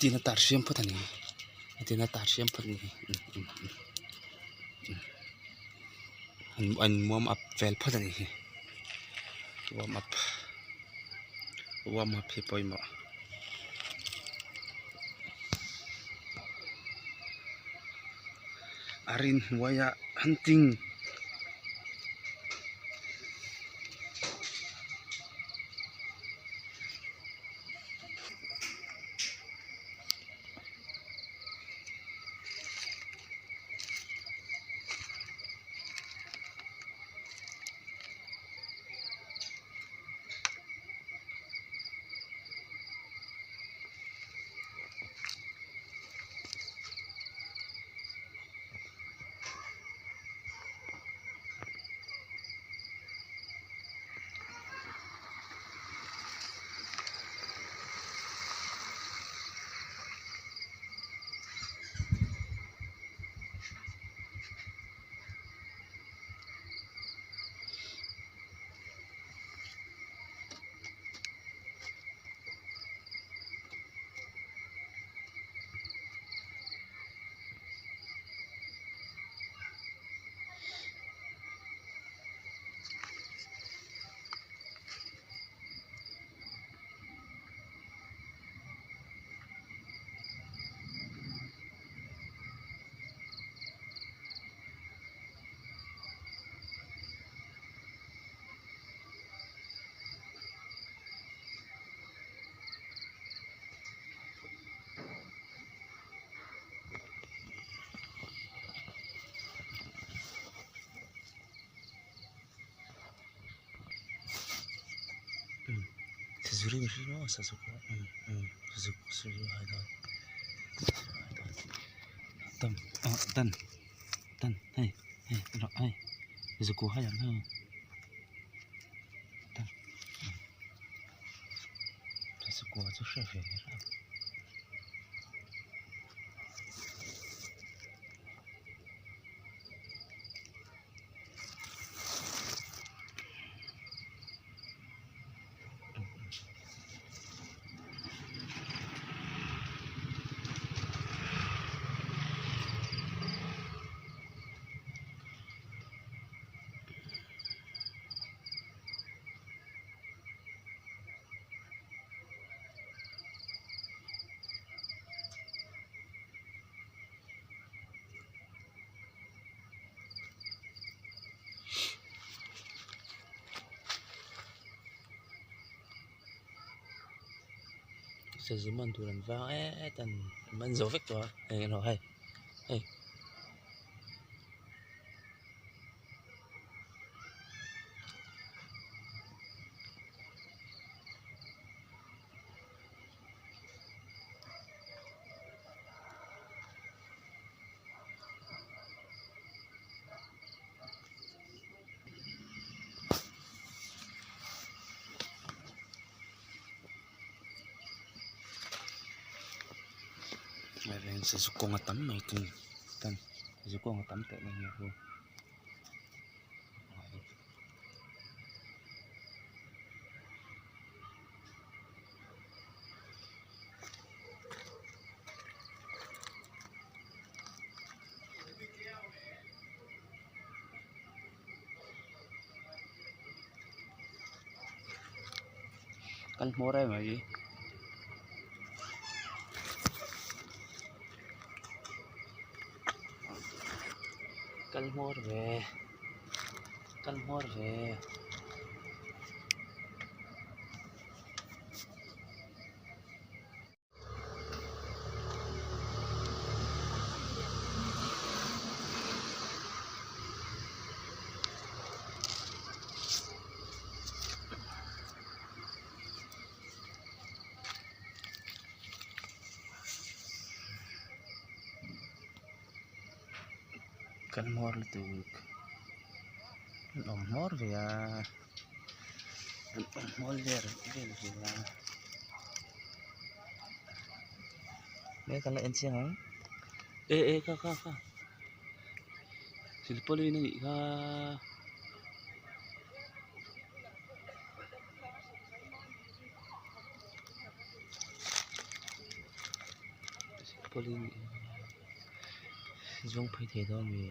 Tin a tar hriam phawt a ni tin a tar hriam phawt a ni an warm up vel phawt a ni hi warm up warm up hi pawimawh. A rin hnuaiah hunting sazu man tur an vang et an man zo vek tawh a hei erawh hei hei. Sazu kawng a tam mai thung chuan sazu kawng a tam tawh mai a ni. Kan hmawr em mai kal hmawr ve kal hmawr ve. Kan hmawr lutuk an awm hmawr ve a an awm hmawr vel vel ve a he kan la en chiang ang eh eh kha kha kha silpawlin a nih kha. Trampoline zuang phei thei dawn a mi.